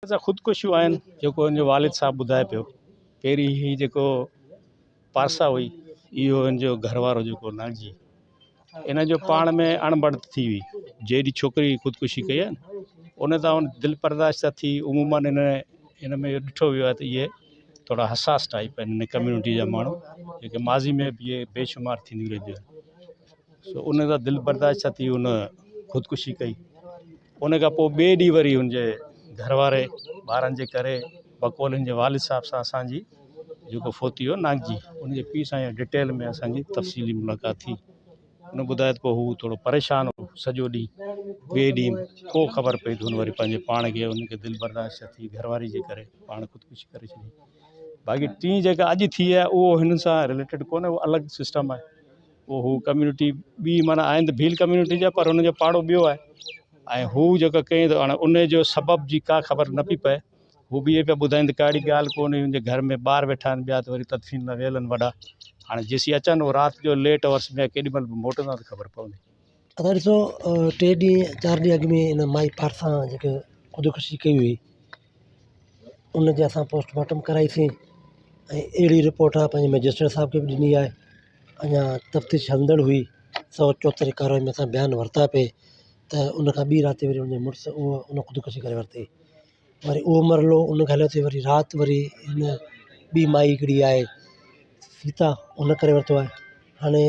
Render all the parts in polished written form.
جا خودڪشيون آهن جيڪو هن جو والد صاحب ٻڌائي پيو پهرين هي جيڪو پارسا هئي اهو هن جو گهر وارو جيڪو ناگجي ان جو پاڻ ۾ اڻ بڻت ٿي هئي جيڏي ڇوڪري خودڪشي ڪئي آهي ان تان ان دل برداشت ٿي عمومن ان ان ۾ اهو ڏٺو ويو آهي ته اهي ٿورا حساس ٽائپ آهن ان ڪميونٽي جا ماڻهو جيڪي ماضي ۾ به اهي بيشمار ٿينديون رهنديون آهن سو ان تان دل برداشت ٿي ان خودڪشي ڪئي ان کان پوء ٻئي ڏينهن وري هن جي گهر واري ٻارن جي ڪري بقول هن جي والد صاحب سان اسانجي جيڪو فوت ٿي ويو نانگجي ان جي پيء سان ڊٽيل ۾ اسانجي تفصيلي ملاقات ٿي ان ٻڌايو ته پوء هو ٿورو پريشان هو سڄو ڏينهن ٻئي ڏينهن پوء خبر پئي ته هن وري پنهنجي پاڻ کي ان کي دل برداشت ٿي گهر واري جي ڪري پاڻ خودڪشي ڪري ڇڏي باقي ٽين جيڪا اڄ ٿي آهي اهو هن سان رليٽيڊ ڪونهي اهو الڳ سسٽم آهي پوء هو ڪميونٽي ٻي معنيٰ آهن ته ڀيل ڪميونٽي جا پر هن جو پاڙو ٻيو آهي ۽ هو جيڪو ڪئين ته هاڻي ان جو سبب جي ڪا خبر نه پئي پئي هو به اهي پيا ٻڌائين ته ڪا اهڙي ڳالهه ڪونهي هن جي گهر ۾ ٻار ويٺا آهن ٻيا ته وري تدفين لاء ويل آهن وڏا هاڻي جيسين اچن هو رات جو ليٽ اورس ۾ ڪيڏي مهل به موٽندا ته خبر پوندي. ادا ڏسو ٽي ڏينهن چار ڏينهن اڳ ۾ ان مائي پارسان جيڪي خودڪشي ڪئي هئي ان جي اسان پوسٽ مارٽم ڪرائيسين ۽ اهڙي رپورٽ پنهنجي مئجسٽريٽ صاحب کي به ڏني آهي اڃا تفتيش هلندڙ هئي 174 ڪارروائي ۾ اسان بيان ورتا پئي ته ان کان ٻي رات وري ان جي مڙس اهو ان خودڪشي ڪري ورتي وري اهو مرحلو ان کان هليو ٿي وري رات وري هن ٻي مائي هڪڙي آهي سيتا ان ڪري ورتو آهي هاڻي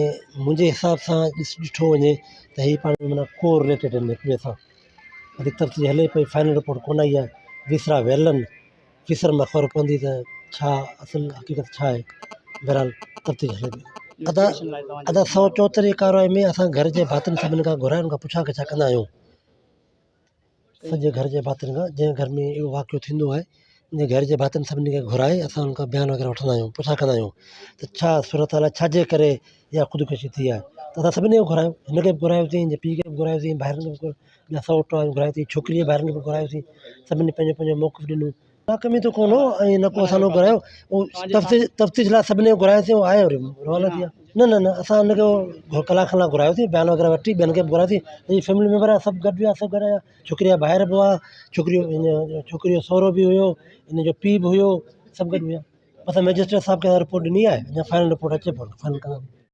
منهنجي حساب سان ڏٺو وڃي ته هي پاڻ ۾ معنيٰ ڪو رليٽيڊ آهن هڪ ٻئي سان وري تفتيش هلي پئي فائنل رپورٽ ڪونه آئي آهي وسرا ويل آهن وسرن مان خبر پوندي ته ڇا اصل حقيقت ڇا آهي بهرحال تفتيش هلي پئي ادا ادا 174 جي ڪارروائي ۾ اسان گهر جي ڀاتين سڀني کان گهرائي ان کان پڇا ڳاڇا ڪندا آهيون سڄي گهر جي ڀاتين کان جنهن گهر ۾ اهو واقعو ٿيندو آهي ان گهر جي ڀاتين سڀني کي گهرائي اسان ان کان بيان وغيره وٺندا آهيون پڇا ڪندا آهيون ته ڇا صورت حال آهي ڇا جي ڪري اها خودڪشي ٿي آهي ته اسان سڀني کي گهرايو هن کي به گهرايوسين هن جي پيءُ کي به گهرايوسين ڀائرن کي به ٻيا سئوٽ آهن گهرايوسين ڇوڪري جي ڀائرن کي به گهرايوسين سڀني پنهنجو پنهنجو موقف ڏنو ناڪامي ته ڪونه هو ۽ نه ڪو اسان گهرايو تفتيش تفتيش لاءِ سڀني کي گهرايوسين هو آيا وري روانا ٿي ويا نه نه نه اسان هن کي ڪلاڪ کن لاءِ گهرايوسين بيان وغيره وٺي ٻين کي به گهرايوسين سڄي فيملي ميمبر سڀ گڏ ويا سڀ گڏ آيا ڇوڪري جا ڀائر به هئا ڇوڪري ڇوڪري جو سهرو به هيو هن جو پيءُ به هيو سڀ گڏ هيا اسان مئجسٽريٽ صاحب کي رپورٽ ڏني آهي اڃا فائنل رپورٽ اچي پوءِ فائنل ڪنداسين.